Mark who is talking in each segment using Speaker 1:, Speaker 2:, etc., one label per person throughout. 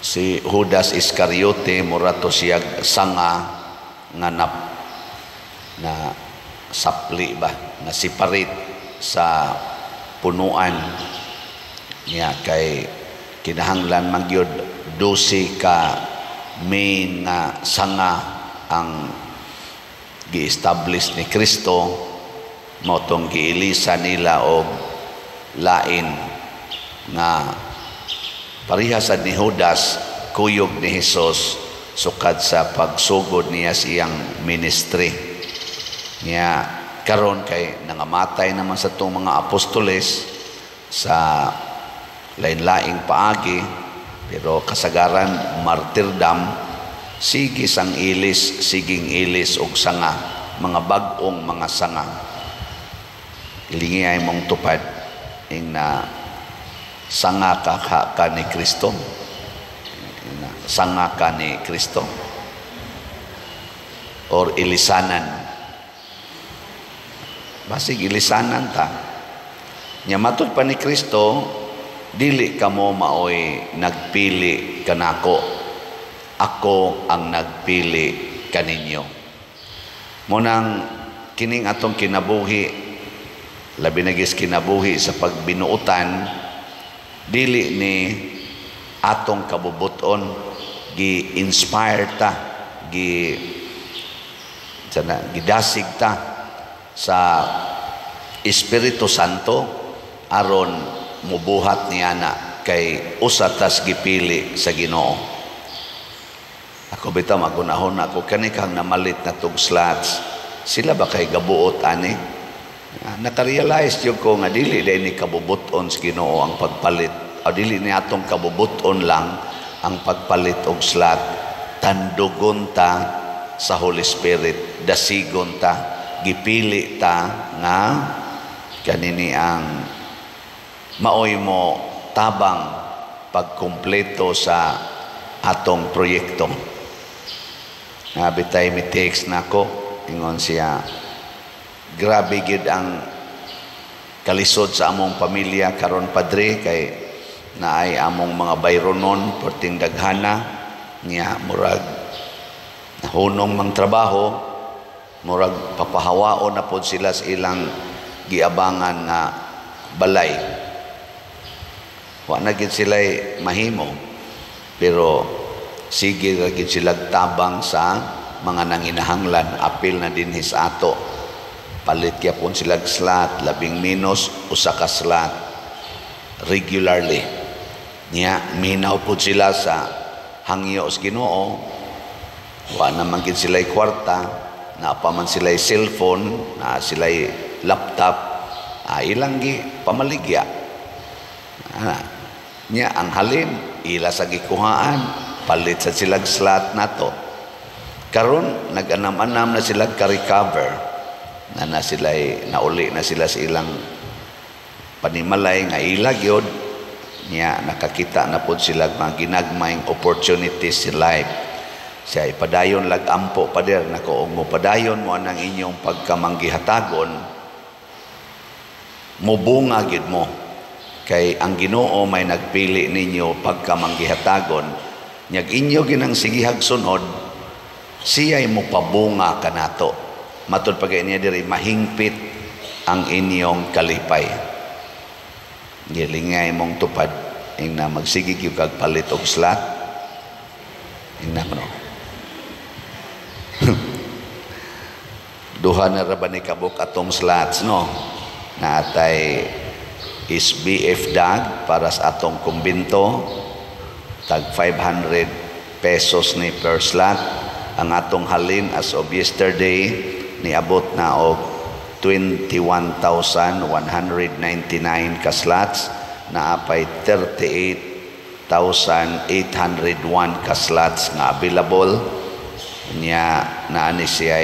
Speaker 1: Si Judas Iscariote, mura to siya sanga nga na sapli ba, na separate sa punuan niya, kay kinahanglan man gyud 12 ka main nga sanga ang gi-establish ni Kristo. Mao tong giilisa nila og lain nga pareha sad ni Judas, kuyog ni Hesus sukad sa pagsugod niya sa iyang ministry. Niya karon kay nangamatay naman sa itong mga apostoles sa lain-laing paagi, pero kasagaran martyrdom. Sige sang ilis, siging ilis og sanga, mga bag-ong mga sanga. Ilingi ay mong tupad ing na sanga ka ni Kristo, na sanga ka ni Kristo or ilisanan. Basig ilisanan ta nya. Matud pa ni Kristo, "Dili kamo maoy nagpili kanako, ako ang nagpili kaninyo." Munang kining atong kinabuhi, labi na gis kinabuhi sa pagbinuotan, dili ni atong kabubuton. Gi-inspire ta, gi sana, gidasig ta sa Espiritu Santo aron mubuhat niya na, kay usa tas gipili sa Ginoo. Ako bitaw magunahon ako kani kang namalit na tug slots, sila ba kay gabuot ani? Nakarealize jud ko nga dili day ni kabubuton sa Ginoo ang pagpalit o dili ni atong kabubuton lang ang pagpalit og slot. Tandugon ta sa Holy Spirit, dasigon ta, gipili ta nga kanini ang maoy mo tabang pagkumpleto sa atong proyekto. Nga bitay mi text nako, ingon siya, "Grabe gid ang kalisod sa among pamilya karon, Padre, kay naay among mga bayronon perting daghana niya, murag nahunong mang trabaho, murag papahawaon na pod sila sa ilang giabangan nga balay. Wa na gid sila mahimo, pero sige ra gid sila tabang sa mga nanginahanglan, apil na dinhi sa ato. Palit gyapon sila slot, labing minus usa ka slot regularly." Niya minaw pud sila sa hangyo sa Ginoo. Wa naman gid sila kwarta, naa pa man sila cellphone, naa sila laptop, ilang gi pamaligya. Nya ang halin ila sa gikuhaan, palit sa silag slot nato. Karon nag-anam-anam na sila ka-recover na, na sila nauli na sila sa ilang panimalay nga ila gyud. Niya nakakita na pod sila mga ginagmayng opportunities in life. Siya ipadayon lag ampo, Pader, nako, og mopadayon mo anang inyong pagkamanggihatagon, mubunga gid mo, kay ang Ginoo may nagpili ninyo pagkamanggihatagon. Nyag inyo ginang sigihag sunod, siya'y mopabunga kanato. Matud pa niya diri, mahingpit ang inyong kalipay. Gilingay mong tupad ing na magsige gyud kag palit og slot. Ing na no, duha na ra ba ni kabuk atong slots, no? Naatay SBF dag para sa atong kumbinto, tag 500 pesos ni per slot. Ang atong halin as of yesterday niabot na og 21,199 ka slots, naapay 38,801 ka slots nga available. Nya naa ni siya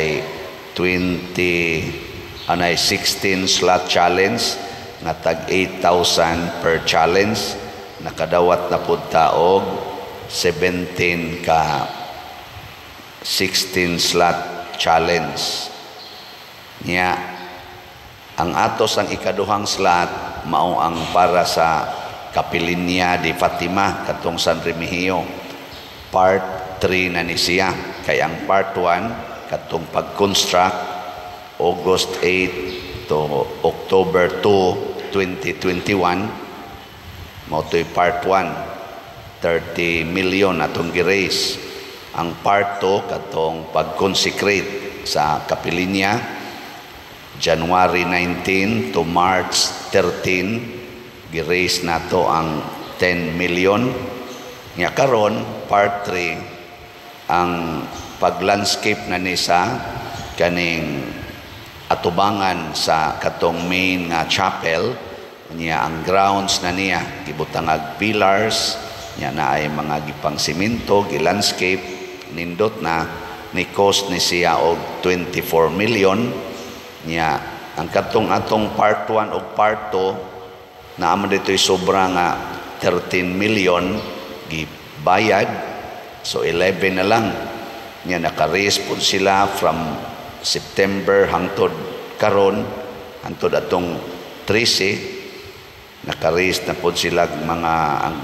Speaker 1: 20 anay 16 slot challenge nga tag 8,000 per challenge. Nakadawat na pud ta og 17 ka 16 slot challenge. Nya ang atos ang ikaduhang slot mao ang para sa Kapilinya di Fatima katong San Remigio. Part 3 na ni siya. Kay ang part 1 katong pag-construct August 8 to October 2, 2021, mao to'y part 1, 30 million atong gi-raise. Ang part 2, katong pag-consecrate sa kapilinya, January 19 to March 13, gi-raise nato ang 10 million. Nya karon part 3, ang pag-landscape na ni sa kaning atubangan sa katong main nga chapel niya, ang grounds na niya gibutangag pillars niya na ay mga gipang simento, gi-landscape, nindot na ni, cost ni siya og 24 million. Niya ang katong atong part 1 ug part 2, naa man dito'y sobra nga 13 million, gibayad, so 11 na lang. Niya naka-raise pod sila from September hangtod karon, hangtod atong 13, naka-raise na pod sila mga ang,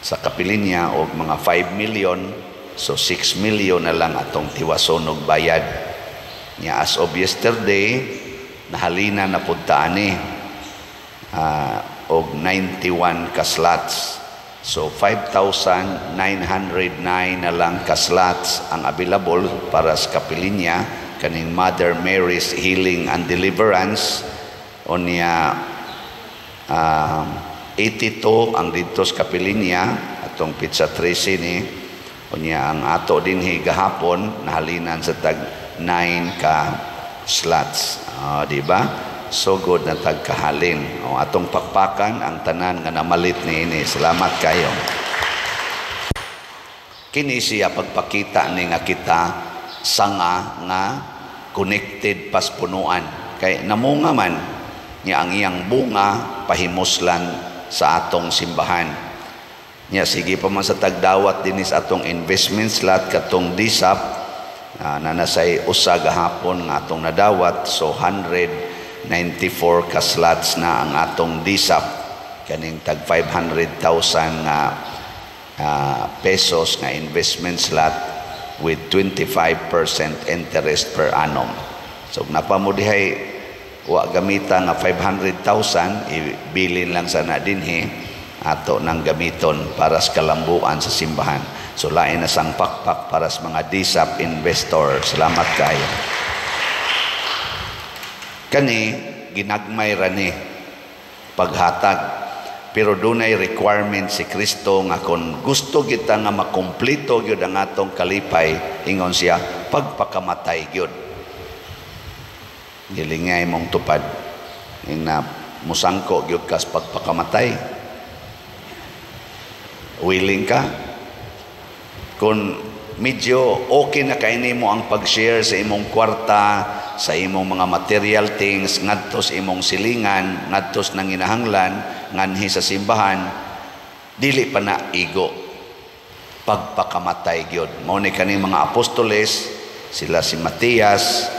Speaker 1: sa kapilinya og mga 5 million, so 6 million na lang atong tiwason og bayad. Niya as of yesterday, nahalina na pud ta ani og 91 ka slots. So 5,909 na lang ka slots ang available para sa kapilinya kaning Mother Mary's Healing and Deliverance. Unya 82 ang didto sa kapilinya atong petsa 13 ni. Unya ang ato dinhi gahapon, nahalinan sa tag 9 ka slots. Di ba? So good na tagkahalin. O, atong pakpakan ang tanan nga namalit niini. Salamat kayo. Kini siya pagpakita ni nga kita sanga nga connected pas punuan. Kay namunga man niya ang iyang bunga pahimuslan sa atong simbahan. Nya sige pa man sa tagdawat dinis atong investment slot katong DSAP na nasay usa gahapon nga atong nadawat, so 194 ka slots na ang atong DSAP kaning tag 500,000 nga pesos nga investment slot with 25% interest per annum. So napamudihay wa gamita nga 500,000, ibilin lang sana dinhi, ato nang gamiton para sa kalambuan sa simbahan. So lain na sang pakpak para sa mga DSAP investor. Salamat kayo. Kani ginagmay ra ni paghatag. Pero dunay requirement si Kristo nga kung gusto kita nga makumpleto gyud ang atong kalipay, ingon siya, pagpakamatay gyud. Gilingay mong tupad. Ing na musangko gyud kas pagpakamatay. Willing ka? Kung medyo okay na kay nimo ang pag-share sa imong kwarta, sa imong mga material things ngadto sa imong silingan, ngadto sa nanginahanglan, nganhi sa simbahan, dili pa na igo. Pagpakamatay gyud. Mao ni kaning mga apostoles, sila si Matias,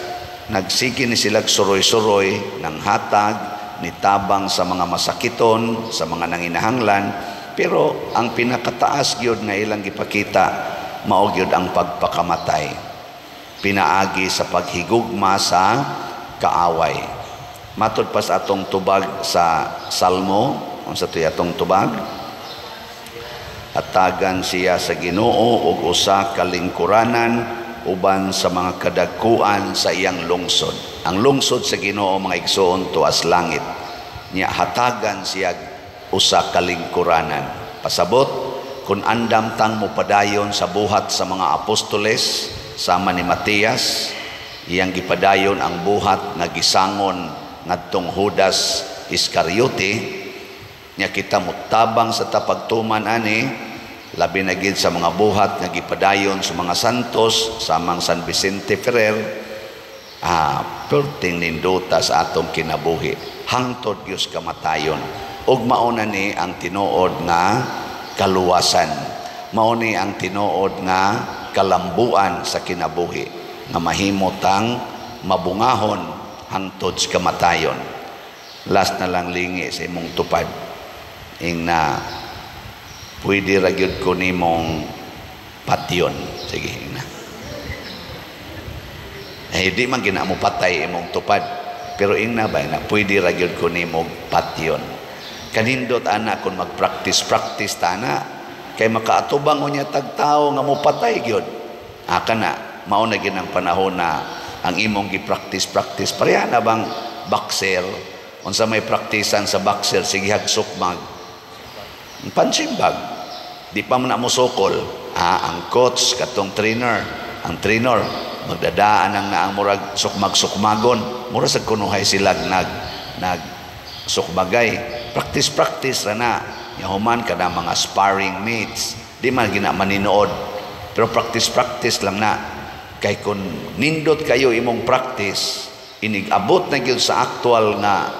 Speaker 1: nagsige ni sila suroy-suroy ng hatag, nitabang sa mga masakiton, sa mga nanginahanglan, pero ang pinakataas gyud nga ilang gipakita mao gyud ang pagpakamatay. Pinaagi sa paghigugma sa kaaway. Matod pa sa atong tubag sa Salmo, unsa to'y atong tubag? Hatagan siya sa Ginoo og usa ka lingkuranan uban sa mga kadagkuan sa iyang lungsod. Ang lungsod sa Ginoo, mga igsoon, tuas langit. Nya hatagan siya usa ka lingkuranan. Pasabot, kung andam tang mopadayon sa buhat sa mga apostoles, sama ni Matias, iyang gipadayon ang buhat nga gisangon ngadtong Judas Iscariote, nya kita mutabang sa tapagtuman ani, labi na gid sa mga buhat nga gipadayon sa mga santos samang San Vicente Ferrer, perting nindota sa atong kinabuhi hangtod Dios kamatayon. Ug mao na ni ang tinuod nga kaluwasan, mao ni ang tinuod nga kalambuan sa kinabuhi nga mahimo tang mabungahon hangtod sa kamatayon. Last na lang, lingi sa imong tupad, ing na pwede ra gyud ko nimong Patyon. Sige na. Eh, di man gina mo patay imong tupad. Pero ingna ba na pwede ra gyud ko nimo patyon. Kanindot ana kung mag-practice practice ta na kay makaatubang unya tag tawo nga mo patay gyud. Aka na mao na gyud ang panahon na ang imong gi-practice practice, pareha na bang boxer. Unsa may praktisan sa boxer? Sige hagsukmag, punching bag, di pa man na mosukol. Ang coach katong trainer, ang trainer magdadaan ang naang murag sukmag-sukmagon, mura sa kunuhay sila nag nag sukmagay. Practice practice ra na. Nya human kada mga sparring mates, di man gina maninood, pero practice practice lang na, kay kung nindot kayo imong practice, inig abot na gyud sa actual nga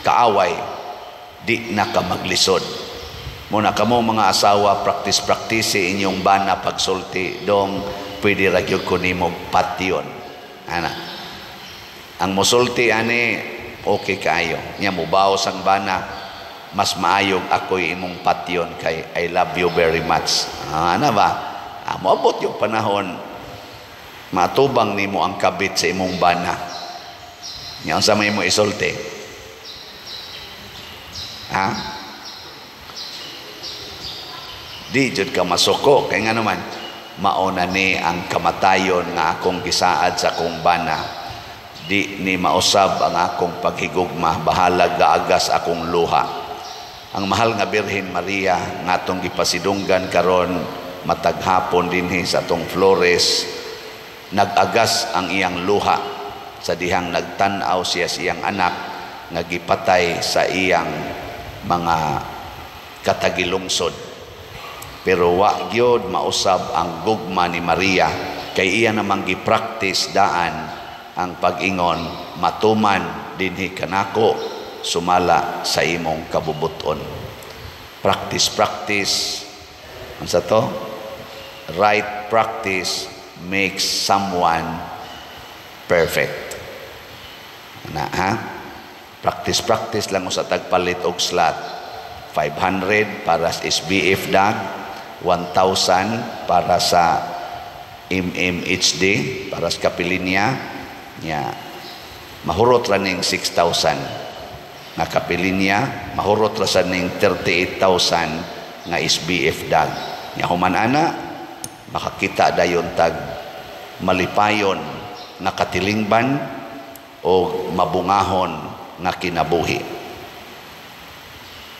Speaker 1: kaaway, di na ka maglisod. Muna kamo mga asawa, practice practice inyong bana pagsulti, "Dong, pwede ra gyud ko nimo patyon." Ana ang mosulti ani, okay kaayo. Nya mubaos ang bana, "Mas maayog ako'y imong patyon kay I love you very much." Ana ba? Moabot yung panahon matubang nimo ang kabit sa imong bana. Nya unsa may mo isulti, ha? Di jud ka masuko kay nga naman mauna ni ang kamatayon nga akong gisaad sa akong bana. Di ni mausab ang akong paghigugma, bahalag gaagas akong luha. Ang mahal nga Birhen Maria nga atong gipasidunggan karon matag hapon dinhi sa atong Flores, nag-agas ang iyang luha sa dihang nagtan-aw siya sa iyang anak nga gipatay sa iyang mga katagilungsod. Pero wa gyud mausab ang gugma ni Maria kay iya namang gi-practice daan ang pag-ingon, "Matuman dinhi kanako sumala sa imong kabubuton." Practice practice. Unsa to? Right practice makes someone perfect na, ha? Practice practice lang usa tagpalit og slot, 500 para sa SBF dag, 1,000 para sa MMHD, para sa kapilinya nya. Mahurot ra ning 6,000 nga kapilinya, mahurot ra sa ning 38,000 nga SBF dag nya. Human ana, makakita dayon tag malipayon nga katilingban o mabungahon nga kinabuhi.